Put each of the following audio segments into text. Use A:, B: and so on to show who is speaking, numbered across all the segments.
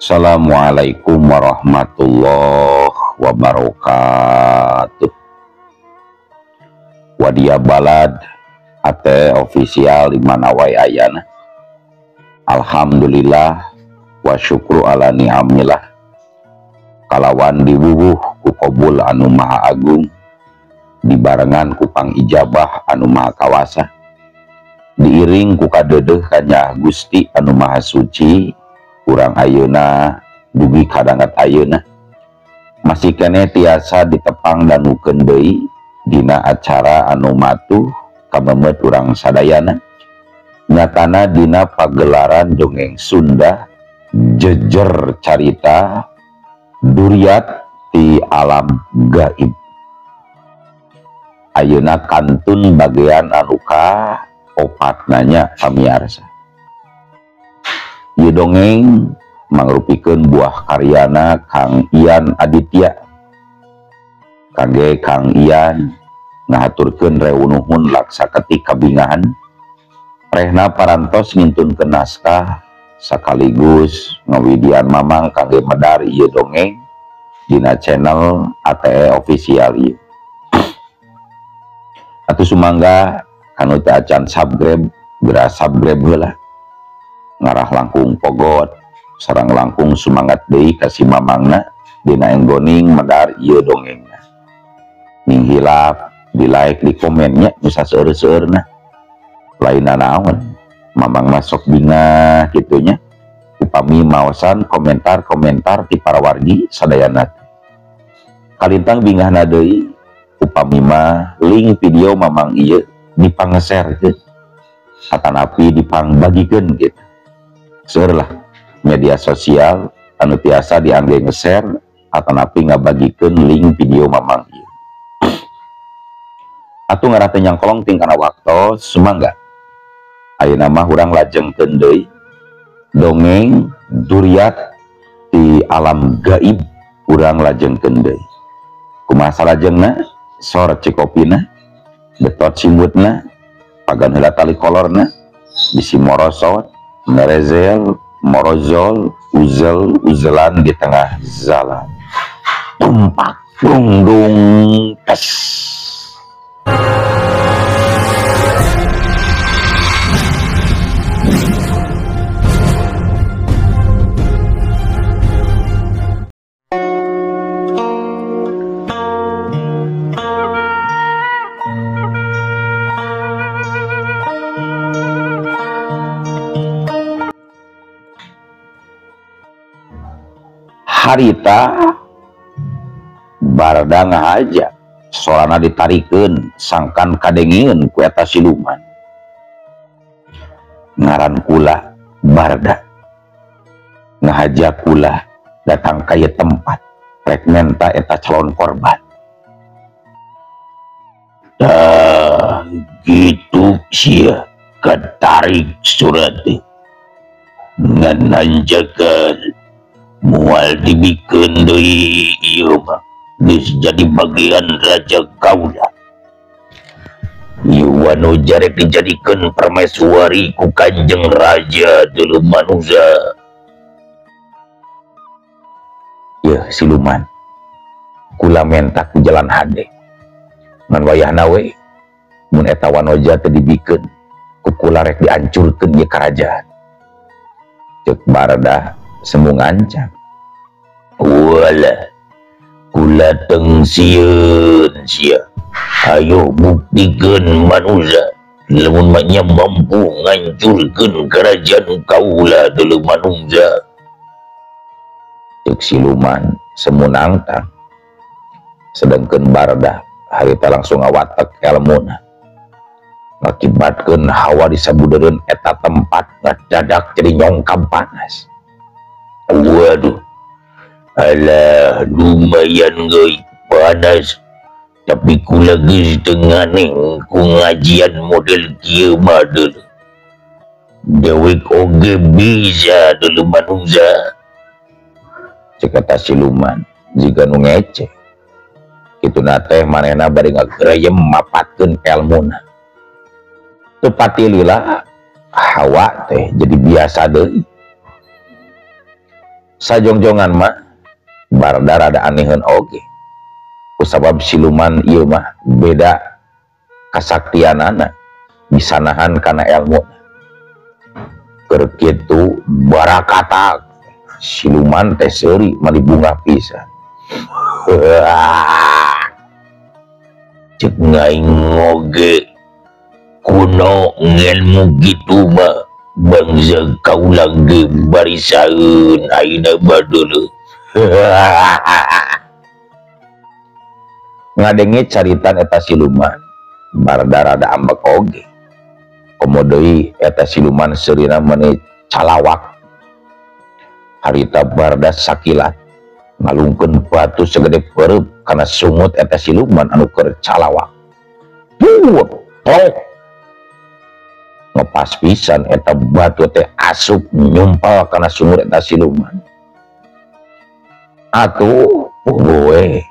A: Assalamualaikum warahmatullahi wabarakatuh. Wadia Balad AT official di mana wae ayana. Alhamdulillah wa syukru ala ni'amillah. Kalawan diwuwuh ku qabul anu maha agung, dibarengan ku pangijabah anu maha kawasa, diiring ku kadeudeuh kanya Gusti anu maha suci. Urang ayeuna dugi kadangat ayeuna masih keneh tiasa ditepang danukeun deui dina acara anu matuh kamemet urang sadayana, nyatana dina pagelaran dongeng Sunda jejer carita duriat ti alam gaib. Ayeuna kantun bagian anu ka opatna nya pamiarsa. Ieu dongeng mangrupikeun buah karyana Kang Ian Aditya. Kangge Kang Ian ngahaturkeun reunuhun laksa ketik kabingahan rehna parantos ngintunkeun naskah sekaligus ngawidian mamang kangge medar ieu dongeng dina channel ATE official ieu. Atuh sumangga kanu teu acan subscribe geura subscribe heula. Ngarah langkung pogot sareng langkung sumangat deui ka si mamangna dina enggoning medar ieu dongengna. Ning hilap di like di komennya bisa seueur-seueurna. Lainna naon mamang masuk bingah kitunya upami maosan komentar-komentar ti para wargi sadayana. Kalintang bingahna deui upami mah link video mamang ieu dipangeserkeun atanapi dipangbagikeun gitu. Seueur lah media sosial anu tiasa diangge nge-share atanapi ngabagikeun link video mamang ieu. Atuh ngarah teu nyangkolong ting kana waktos sumangga. Ayeuna mah urang lajengkeun deui dongeng duriat ti alam gaib, urang lajengkeun deui. Kumaha salajengna? Sor cikopina, betot simbutna, pagan heula tali kolorna, bisi morosot, merezel, morozol, uzel, uzelan di tengah jalan. Tumpak, dung, tes. Harita barda ngahaja sorana ditarikeun sangkan kadengieun ku eta siluman. Ngaran kula barda ngahaja kula datang ka ieu tempat rek menta eta calon korban. Tah gitu sia katarik surat ngan hanjakan mual dibikeun deui ieu mah geus jadi bagian raja kaula. Ieu wanoja rek dijadikeun permaisuri ku Kanjeng Raja deuleu manusia. Yeuh siluman kula menta ku jalan hade ngan wayahna we mun eta wanoja teu dibikeun ku kula rek diancurkeun ieu karajaan. Ceuk barda semu ngancam. Walah kula teng sieun sia. Ayo buktikeun manusia lamun maknya mampu ngancurkeun kerajaan kaula deuleu manusia. Ceuk siluman semu nangtang. Sedengkeun barda harita langsung ngawatek elmuna. Ngakibatkeun hawa di sabudereun eta tempat ngadadak jadi nyongkam panas. Waduh, alah lumayan geuy panas, tapi kula geus teu nganing ku ngajian model kieu mah deuleu. Dewek oge bisa deuleu manusia. Ceuk eta siluman jiga nu ngece. Kituna teh manehna bari ngagreyem mapatkeun elmuna. Teu pati lila hawa teh jadi biasa deui. Sajongjongan mah Barda rada aneheun oge. Kusabab siluman ieu mah beda kasaktianana, bisa nahan kana elmu. Keur kitu barakatak siluman teh seuri mani bunga pisan.
B: Cek ngaing ngoge kuno ngelmu gitu mah bangsa kaula ge barisaeun ayeuna badeuleu.
A: Ngadenge caritan eta siluman, Barda rada ambek oge. Komo deui eta siluman seurina meuni calawak. Harita Barda sakilat ngalungkeun batu segede peureub kana sungut eta siluman anu keur calawak. Plok. Ngepas pisan eta batu teh asup nyumpal kana sungut eta siluman. Atuh poe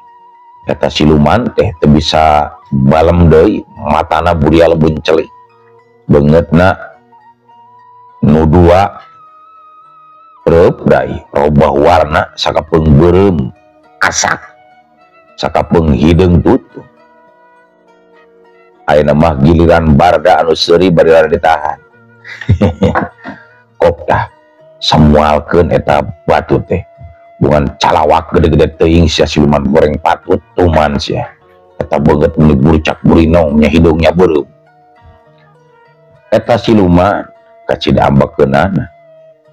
A: eta siluman teh teu bisa balem deui, matana burial buncelik. Beungeutna nu dua reup dai robah warna sakapeung beureum asak sakapeung hideung tutup. Ayeuna mah giliran Barda anu seuri bari rada ditahan. Koptah samualkeun eta batu teh. Bukan calawak gede-gede teuing sia siluman goreng patut tuman sia. Eta beungeut meuni burcak burinong nya hidungnya beureum. Eta siluman kacida ambekeunana.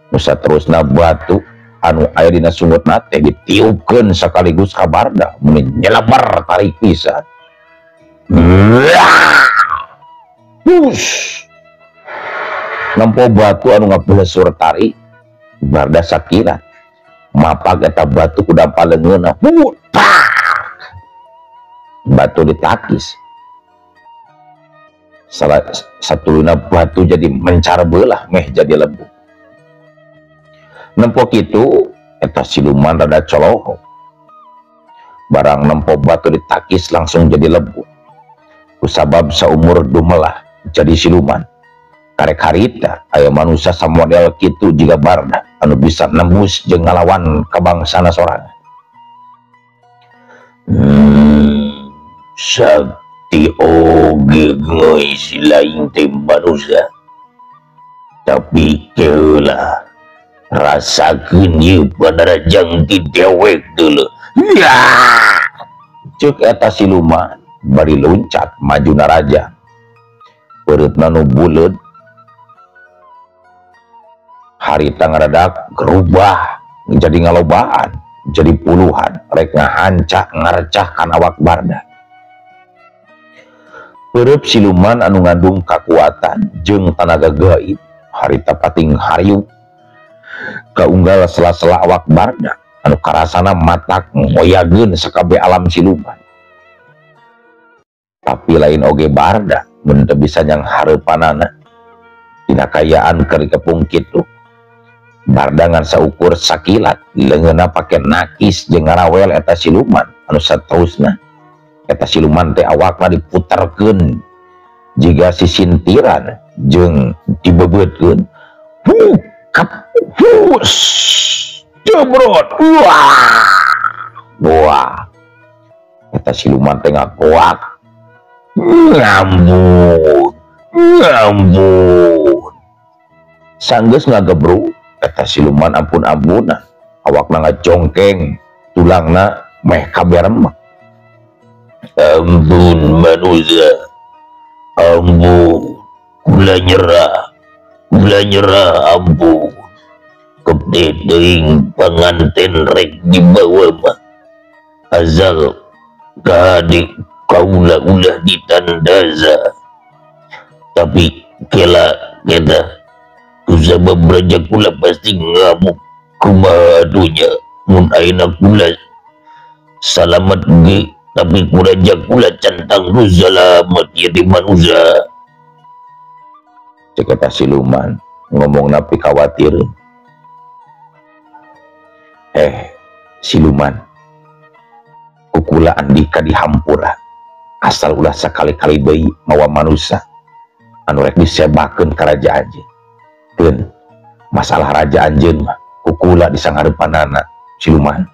A: Nu saterusna batu anu aya dina sungutna teh ditiupkeun sakaligus ka Barda meuni nyelebar tarik pisan. Push. Nempo batu anu ngabelesur tarik Barda sakilat. Mapak eta batu ku dampal leungeunna. Batu ditakis. Salah satuluna batu jadi mencar belah meh jadi lebu. Nempo kitu eta siluman rada coloho. Barang nempo batu ditakis langsung jadi lebu. Kusabab saumur dumelah jadi siluman. Karek harita aya manusia samodel kitu jiga Barda anu bisa nembus jeung ngalawan kabangsana sorangan.
B: Sakti oge geus lain teh manusia. Tapi keula rasakeun ieu panarajang ti dewek deuleu.
A: Ya! Ceuk eta siluman bari loncat maju naraja. Pereutna nu buleud harita ngaradak gerubah jadi ngalobaan, jadi puluhan rek ngahancak ngarcah kana awak Barda. Peureub siluman anu ngandung kakuatan jeung tanaga gaib harita pating hariuk kaunggal sela-sela awak Barda anu karasana matak ngoyageun sakabeh alam siluman. Tapi lain oge Barda mun teu bisa nyang hareupanana dina kayaan keur dikepung kitu. Barda ngan saukur sakilat leungeunna pake nakis jeung ngarawel eta siluman anu saterusna eta siluman teh awakna diputerkeun jiga sisintiran jeung dibebeutkeun. Kap hus jebrot. Wah wah eta siluman teh ngagoak. Ngambun ngambun sanggeus ngagebruk eta siluman ampun-ampunan awakna ngajongkeng tulangna meh kabeh remek.
B: Ampun manusia, ampun, kula nyerah ampun. Kepde teuing panganten rek dibawa mah azal kahade kaula ulah ditandaza. Tapi kela kita kusabab raja kula pasti ngamuk kumaha dunya mun ayeuna kula salamet ge tapi ku raja kula centang nu salamet ieu di manusia.
A: Cek eta siluman ngomongna pikawatir. Siluman kukula andika dihampura asal ulah sakali-kali deui mawa manusia anu rek disebakeun ka raja anjeun. Keun masalah raja anjeun mah Kukula di sanghareupanana siluman.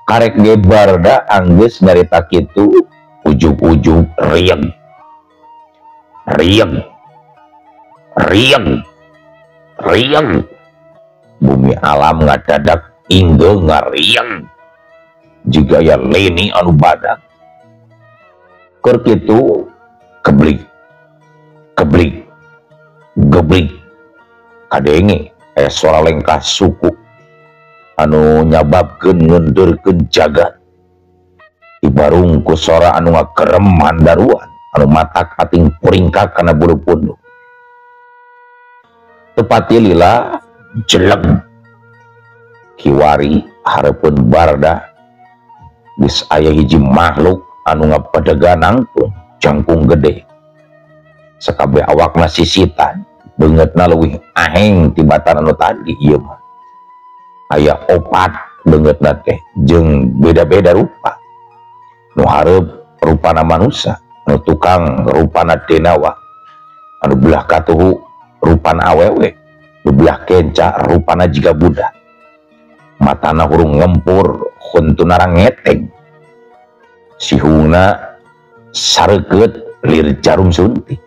A: Karek ge Barda anggeus nyarita kitu ujug-ujug rieng. Rieng. Rieng. Rieng. Bumi alam ngadadak ingge ngarieng. Jiga aya leni anu badak. Keur kitu keblik. Keblik. Geblik. Kadenge aya suara lengkah suku anu nyababkeun ngeundeurkeun jagat. Ibarung ku sora anu ngakerem handaruan anu matak ating puringkak kana bulu punduk. Tepati lila jeleng kiwari hareupeun Barda geus aya hiji makhluk anu ngapedegan nangtung jangkung gede. Sakabeh awakna sisitan, beungeutna leuwih aheng tibatan anu tadi ieu mah. Aya opat beungeutna teh jeung beda-beda rupa. Nu hareup rupana manusa, nu tukang rupana denawa, anu belah katuhu rupana awewe, nu belah kenca rupana jiga budak. Matana hurung ngempur, huntuna ngeteng. Sihungna sareukeut lir jarum suntik.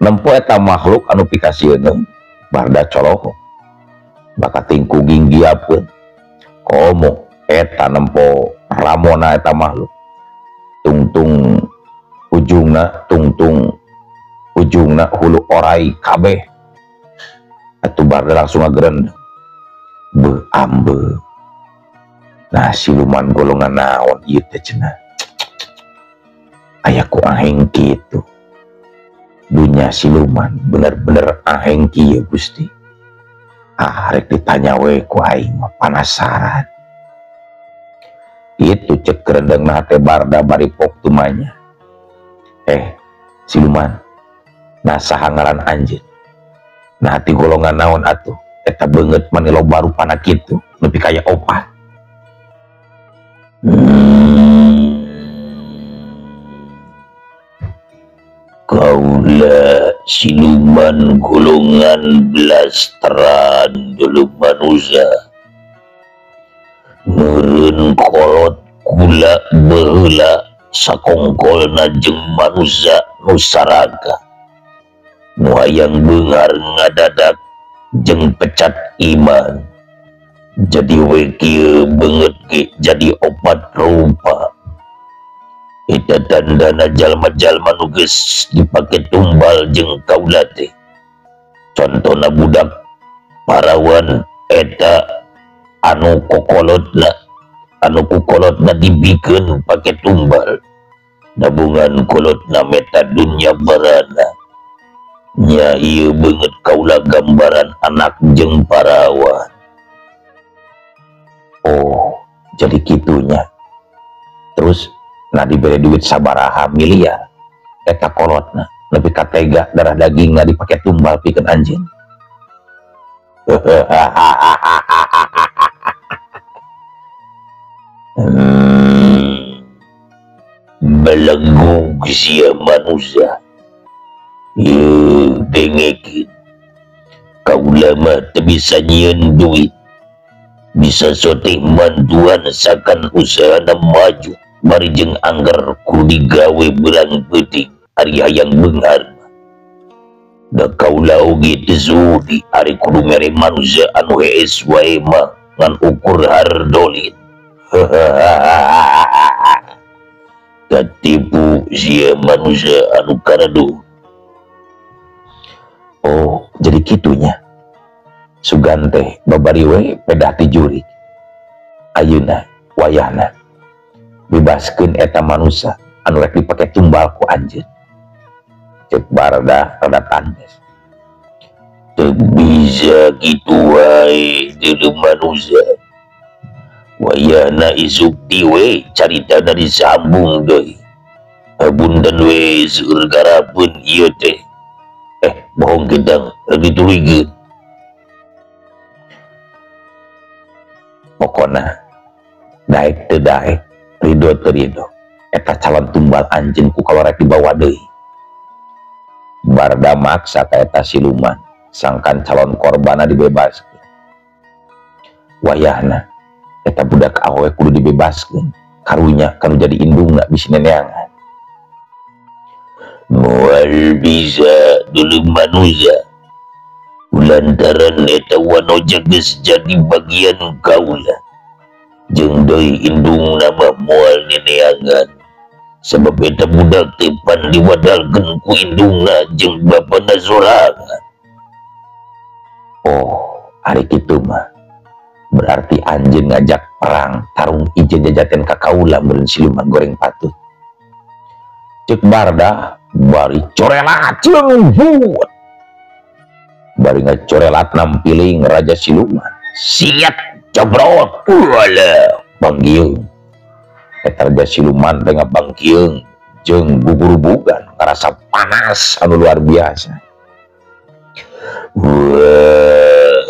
A: Nempo eta makhluk anu pikasieun Barda coloho. Bakating ku ginggiapkeun. Komo eta nempo ramona eta makhluk. Tungtung ujungna, tungtung ujungna hulu orai kabeh. Atuh Barda langsung ngagerendeng. Beuh ambe. Nah siluman golongan naon ieu teh cenah. Aya ku aheng kitu. Dunya siluman bener-bener aheng kieu Gusti. Ah rek ditanya we ku aing mah panasaran. Itu cek kerendengna teh Barda bari pok tumanya. Siluman, nah saha ngaran anjeun? Nah ti golongan naon atuh? Eta beungeut mani loba rupana kitu, nepi kaya opat.
B: Kaula siluman golongan blasteran dulu manusia. Meureun kolot kula baheula sakongkolna jeung manusia nu saraga. Nu hayang beunghar ngadadak jeung pecat iman. Jadi we kieu beungeut ge jadi opat rupa. Eta tandana jalma-jalma nu geus dipake tumbal jeung kaula teh. Contona budak parawan eta anu kokolotna, anu kukolotna dibikeun pake tumbal. Nabungan kolotna meta dunya barana. Nya ieu beungeut kaula gambaran anak jeung parawan.
A: Oh, jadi kitunya. Terus nah diberi duit sabaraha miliar eta kolotna lebih katega darah dagingna dipake tumbal pikeun anjeun.
B: Belenggu sia manusia. Ieu dengekeun. Kaula mah teu bisa nyieun duit. Bisa soteh mantuan sakan usahana maju. Bari jeung angger kudu digawe beurang peuting ari hayang beunghar. Da kaula oge teu sudi ari kudu mere manusia anu hees wae mah ngan ukur hardolin. Katipu sia manusia anu karaduh.
A: Oh, jadi kitunya. Sugan teh babari we pedah ti jurig. Ayeuna wayahna bebaskeun eta manusia anu rek dipake tumbal ku anjeun. Cek Barda rada tandes.
B: Teu bisa kitu wae deuleu manusia. Wayahna isuk diwe caritana disambung deui. Abundan we seueur garapeun ieu teh. Bohong gedang rek dituluykeun.
A: Pokona daek teu daek, ridho teu ridho, eta calon tumbal anjeun ku kawarek dibawa deui. Barda maksa ka eta siluman. Sangkan calon korbana dibebaskeun. Wayahna eta budak awewe kudu dibebaskeun. Karunya kanu jadi indungna bisi neneangan.
B: Moal bisa dulu manusia. Lantaran eta wanoja geus jadi bagian kaula. Jeung deui indungna mah moal neneangan. Sebab eta budak teh pan diwadalkeun ku indungna jeung bapana sorangan.
A: Oh, ari kitu mah berarti anjeun ngajak perang tarung ijen jajaten ka kaula meureun siluman goreng patut. Ceuk Barda bari corelat jeung buat. Bari ngacorelat nampiling raja siluman. Siat cobrot wala banggiung. Eta raja siluman teh ngabangkieung jeung gugurubugan ngarasa panas anu luar biasa.
B: Wah,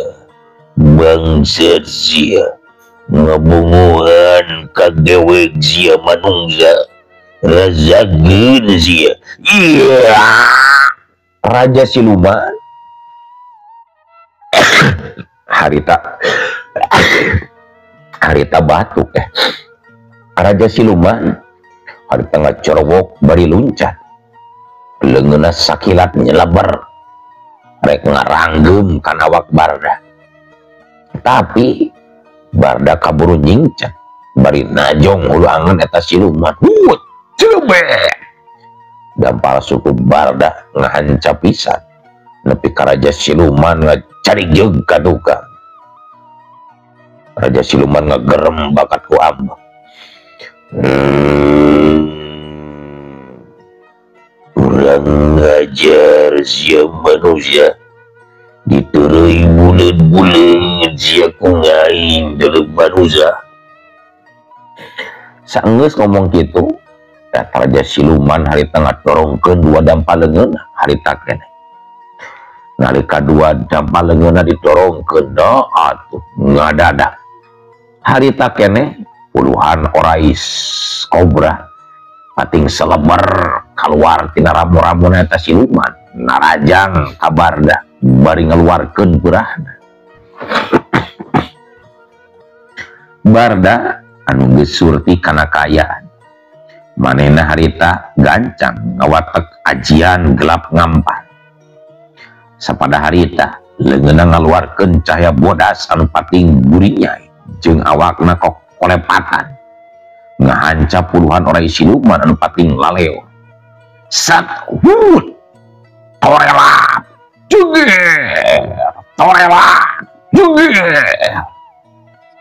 B: bangsat sia ngabunguhan kagewek sia manungsa razageun sia. Iya,
A: raja siluman harita harita batuk raja siluman harita ngacorowok bari luncat leungeunna sakilat nyeleber rek ngaranggem kana awak Barda. Tapi Barda kaburu nyingcat bari najong hulu angen eta siluman. Hut, celebek. Dampal suku Barda ngahanca pisan nepi ka raja siluman ngacari jeung ka duka. Raja siluman ngagerem bakat ku ambek.
B: Kurang ajar sia manusia, diteureuy buleud-buleud sia ku ngaing deuleu manusia.
A: Saenggeus ngomong kitu, eta raja siluman harita ngadorongkeun dua dampal leungeunna harita keneh. Nalika dua dampal leungeunna didorongkeun da atuh ngadadak. Harita keneh puluhan orais kobra pating seleber keluar tina ramo-ramona eta siluman narajang ka Barda bari ngaluarkeun peurahna. Barda anu geus surti kana kaayaan manehna harita gancang ngawatek ajian gelap ngampar. Sapada harita leungeunna ngaluarkeun cahaya bodas anu pating burinya jeung awakna kok kolepatan ngahanca puluhan orai siluman anu pating laleo. Sat hut torelap juger torelap juger.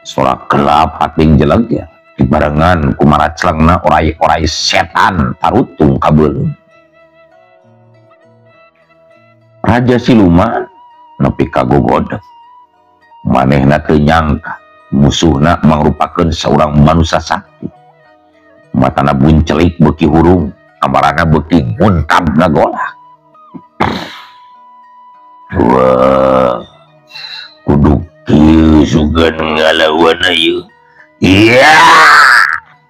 A: Sorak gelap pating jelegya dibarengan kumaraclengna orai-orai setan tarutung kabeulung. Raja siluman nepi ka gogodeg. Manehna teu nyangka musuhna mangrupakeun saurang manusia sakti. Matana buncelik beuki hurung, amarana beuki nguntab ngagolak.
B: Wah, kudu kieu sugan ngalawan ieu. Iya,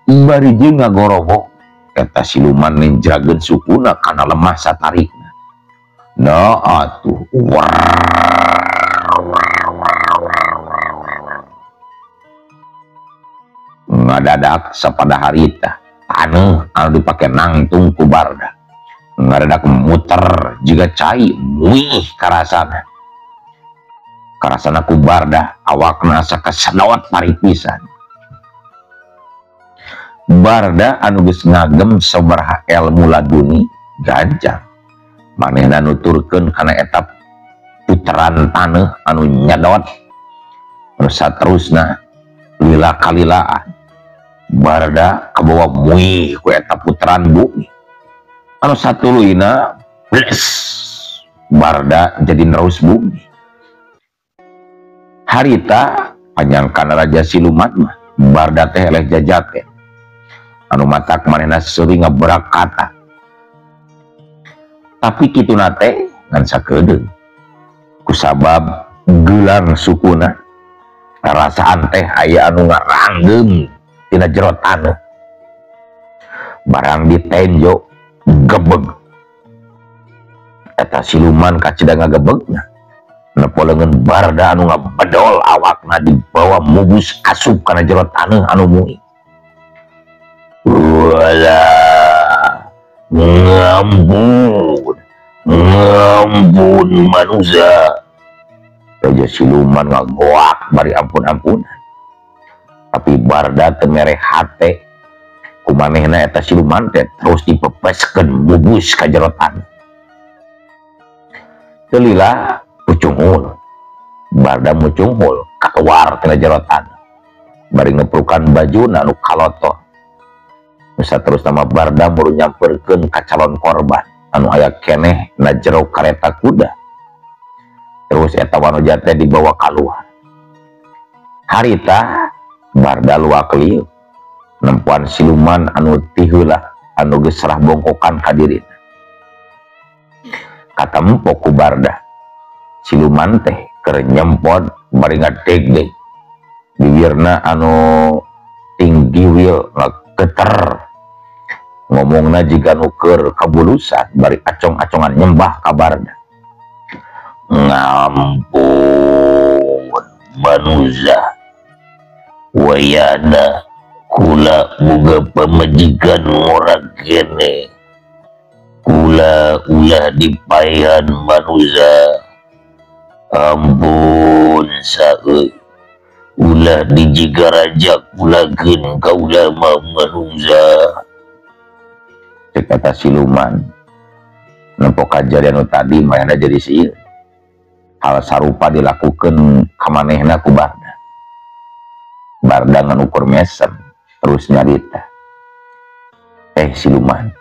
A: bari jeung ngagorobok eta siluman ninjageun sukuna kana lemah satarikna. Nah atuh ngadadak sapada harita taneuh anu dipake nangtung ku Barda ngadadak muter jiga cai muih karasana karasana ku Barda awakna asa kasedot parit pisan. Barda anu geus ngagem sabaraha elmu laduni ganjang manehna nuturkeun kana eta puteran taneuh anu nyedot anu saterusna lila kalilaan. Barda kabawa muih ku eta puteran bumi anu satuluyna bles Barda jadi nerus bumi. Harita panyangkana raja siluman mah Barda teh eleh jajaten anu matak manehna seuri ngabrak kata. Tapi kituna teh ngan sakedeung kusabab gelang sukuna rasaan teh aya anu ngaranggem tina jero taneuh. Barang ditenjo gebeg eta siluman kacida ngagebegna Nepo leungeun Barda anu ngabedol awakna dibawa mubus asup kana jero taneuh anu mui.
B: Walah, ngampun, ngampun manusia.
A: Raja siluman ngagoak bari ampun-ampunan. Tapi Barda teu mere hate kumanehna eta siluman teh terus dipepeskeun mubus ka jero taneuh. Teu lila mucunghul. Barda mucunghul kaluar tina jero taneuh. Bari ngeprukan bajuna nu kalotoh. Nusa terus nama Barda muru nyamperkeun ka calon korban anu aya keneh na jero kareta kuda. Terus eta wanoja teh dibawa kaluar. Harita Barda luak lieu nempuan siluman anu ti heula anu geus serah bongkokan ka dirina. Katempo ku Barda siluman teh keur nyempot bari ngadegdeg bibirna anu tinggi wil geter ngomongna jiga nu keur kabulusan bari acong-acongan nyembah ka Barda.
B: Ngampun manusia, wayana kula boga pamajikan ngora kene, kula ulah dipaehan manusia. Ampun saeuy, ulah dijigarajak kulakeun kaula mah manusia.
A: Cek kata siluman nempo kajadian nu tadi manehna jadi sieun. Hal sarupa dilakukeun ka manehna ku Barda. Barda ngan ukur mesem terus nyarita, siluman,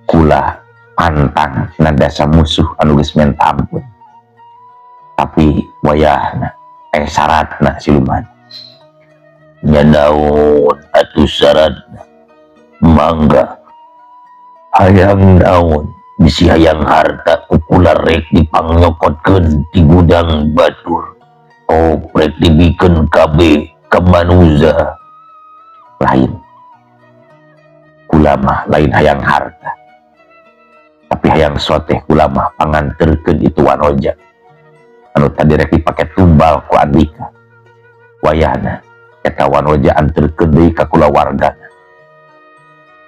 A: kula pantang nandasa musuh anu geus menta ampun. Tapi wayahna syaratna siluman.
B: Nya naon atuh syaratna? Mangga hayang naon? Bisi hayang harta ku kula rek dipangnokotkeun di gudang batur. Oh, rek dibikeun kabeh ka manusia.
A: Lain kula mah lain hayang harta, tapi hayang soteh kula mah panganterkeun itu wanoja anu tadi rek dipake tumbal ku andika. Wayahna eta wanoja anterkeun deui ka kulawargana.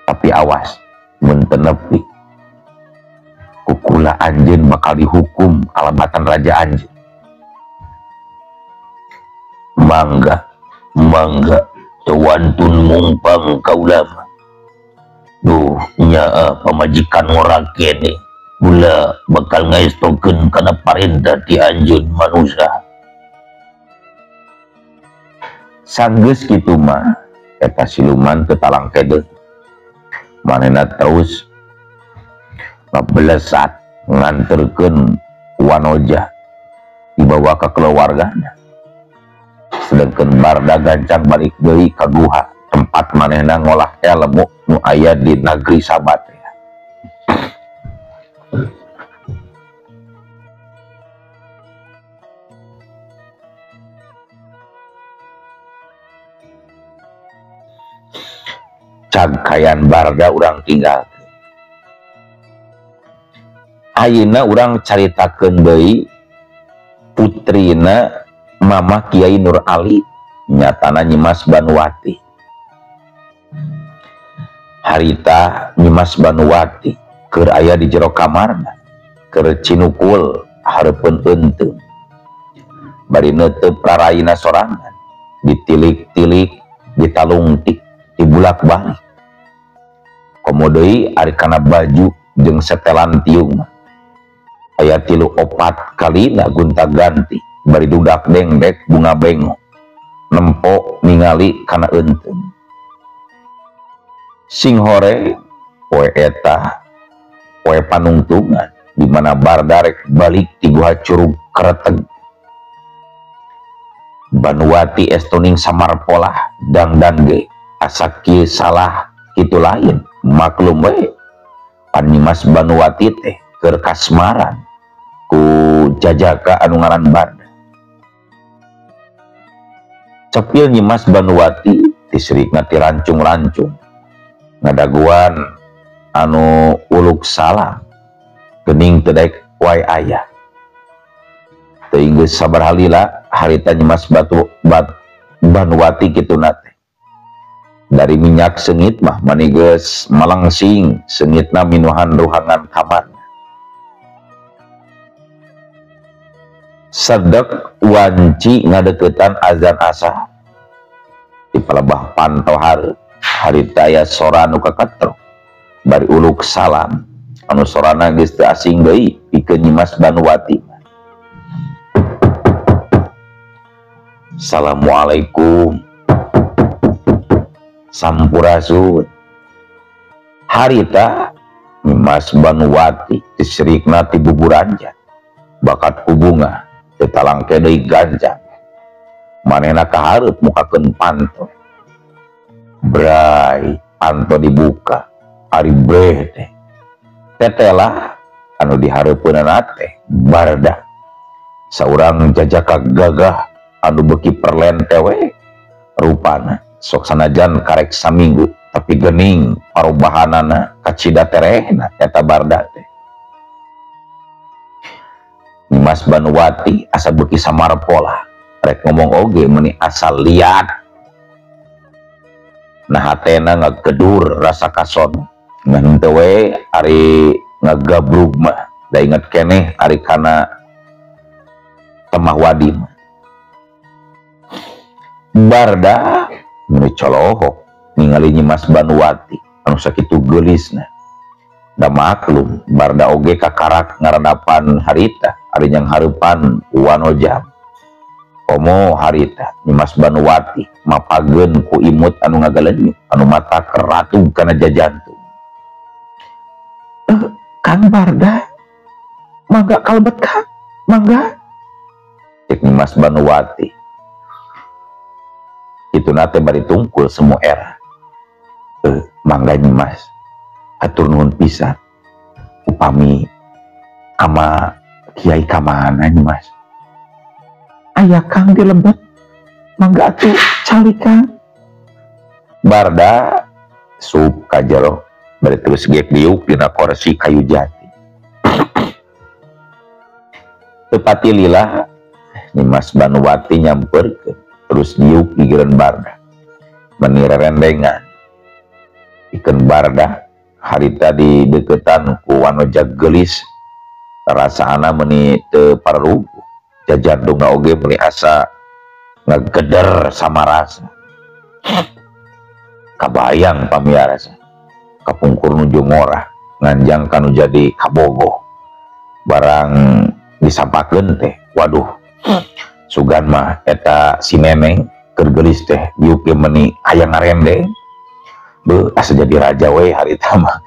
A: Tapi awas mun teu nepi ku kula anjeun bakal dihukum kalebatan raja anjeun.
B: Mangga, mangga teu wantun mungpang kaula mah. Duh, nyaa pamajikan ngora kene kula bakal ngaestokeun kana parentah ti anjeun manusia.
A: Sanggeus kitu mah eta siluman teu talangke deui. Manehna terus ngabelesat nganterkeun wanoja dibawa ka keluargana. Sedengkeun Barda gancang balik deui ka guha tempat manehna ngolah ilmu nu aya di negeri Sabat. Cagkayan Barda urang tinggal. Ayeuna urang caritakeun deui putrina Mama Kiai Nur Ali, nyatana Nyimas Banuwati. Harita Nyimas Banuwati keur aya di jero kamarna, keur cinukul hareupeun eunteung. Bari neuteup raraina sorangan, ditilik-tilik, ditalungtik, dibulak-balik. Komo deui ari kana baju jeung setelan tiung mah. Aya 3 4 kalina gonta-ganti bari dudak dengdek bunga bengo nempo ningali kana eunteung. Sing hore poe eta poe panungtungan di mana Barda rek balik ti guha Curug Kereteg. Banuwati estoning samarpolah dangdan ge asa kieu salah kitu lain maklum we pan Nyimas Banuwati teh keur kasmaran ku jajaka anu ngaran Barda. Cepil Nyimas Banuwati tisrikna ti rancung-rancung ngadaguan anu uluk salam gening teu daek wae aya. Teuing geus sabaraha lila harita Nyimas Batu Bat Banuwati kituna teh. Dari minyak seungit mah mani geus malangsing seungitna minuhan ruhangan kamar. Sedek wanci ngadeukeutan azan asar. Di palebah pantohar harita aya sora nu kaketrok bari uluk salam anu sorana geus teu asing deui pikeun Nyimas Banuwati. Assalamualaikum. Sampurasun. Harita Nyimas Banuwati disirikna ti buburanjan bakat ku bunga teu talangke deui ganjang. Manehna kahareup mukakeun panto. Bray, panto dibuka ari breh teh. Tetelah anu dihareupeunana teh barda. Saurang jajaka gagah anu beuki perlen tewe rupana sok sanajan karek saminggu tapi gening parubahanana kacida terehna eta barda teh. Nyimas Banuwati asa beuki samarpola rek ngomong oge meuni asal liat. Nah hatena ngagedur rasa kason ngan teu we ari ngagabrug mah da inget keneh ari kana temah wadi mah. Barda meuni colohok ningali Nyimas Banuwati anu sakitu geulisna. Da maklum Barda oge kakarak ngaradapan harita ari nyang hareupan Wanoja. Komo harita Nyimas Banuwati mapageun ku imut anu ngagalenyu anu mata keratug kana jajantung. Kang Barda mangga kalebet Kang, mangga. Cek Nyimas Banuwati. Itu nate bari tungkul semua era. Mangga Nyimas, hatur nuhun pisan. Upami ama kiai kamana Nyimas? Aya Kang di lebet, mangga atuh cali Kang. Barda sup ka jero bari terus gek diuk dina kursi kayu jati. Tepati lila Nyimas Banuwati nyamperkeun terus diuk gigireun Barda meni rerendengan. Ikeun Barda harita di deketan ku wanoja geulis rasaana meni teu pararuguh jajantungna oge meni asa ngageder sama rasa. Kabayang pamiarsa kapungkur nuju ngorah nganjang kanu jadi kabogoh barang disampakeun teh waduh sugan mah eta si neneng keur geulis teh diuk ge meni hayang ngarendeng beuh asa jadi raja we harita mah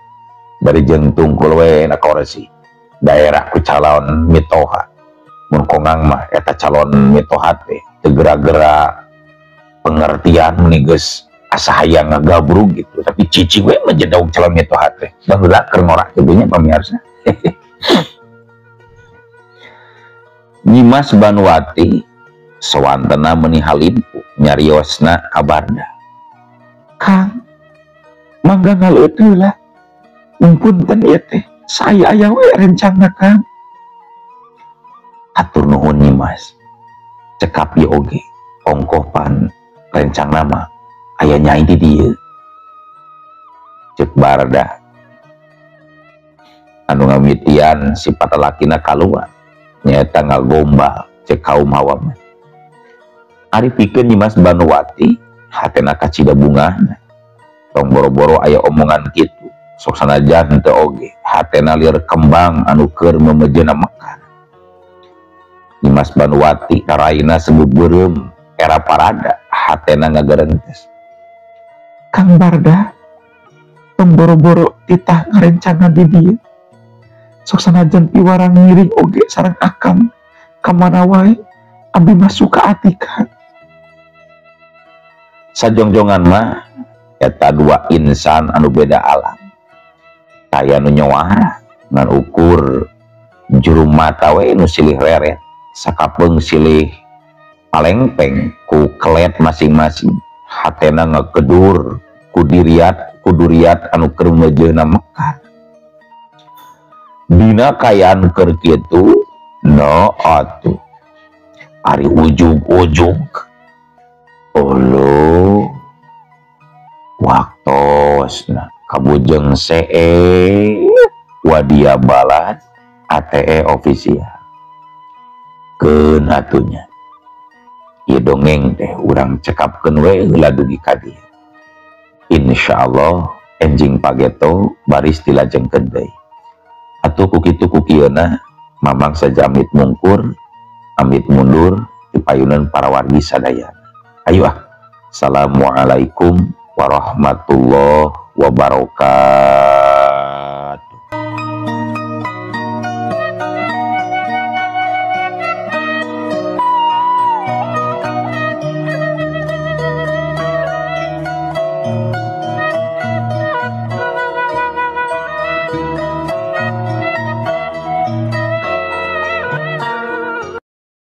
A: bari jeung tungkul we na koresi daerah ku calon mitoha. Mun kongang mah eta calon mitoha teh teu gera-gera pengertian meni geus asa hayang ngagabrug gitu tapi cici we mah jadaung calon mitoha teh baheula keur ngorak kitu nya pamiarsa. Nyimas Banuwati sawantena meni halimpu nyariosna ka Barda. Kang, mangga ngaleueut heula. Punten ieu teh, saya aya we rencangna Kang. Hatur nuhun Nyimas. Cekap ieu oge, ongkoh pan rencangna mah aya nyai di dieu. Cek Barda anu ngamitian sifat lalakina kaluar nyaeta ngagombal cek kaum hawa mah. Ari pikeun Nyimas Banuwati hatena kacida bungahna. Tong boro-boro aya omongan kitu sok sanajan teu oge hatena lieur kembang anu keur memejena mekar. Nyimas Banuwati karaina sebut beureum era parada hatena ngagerentes. Kang Barda tong boro-boro titah ngarencana di dieu. Sok sanajan piwarang ngiring oge sareng akang kamana wae abdi mah suka ati Kang. Sajongjongan mah eta dua insan anu beda alam. Taya nu nyowara ngan ukur juru mata we nu silih reret sakapeung silih palengpeng ku kelet masing-masing hatena ngagedur ku diriat kuduriat anu keur mejeuna mekar. Dina kayaan keur kitu no atuh Ari ujug-ujug Olo waktosna kabujeng see wadia balad ATE official keun atunya ieu dongeng teh urang cekapkeun we heula dugi ka dieu. Insyaallah enjing pageto baris dilajengkeun deui. Atuh ku kitu ku kieuna mamang saja amit mungkur amit mundur di payunan para wargi sadayana. Ayo ah. Assalamualaikum warahmatullahi wabarakatuh.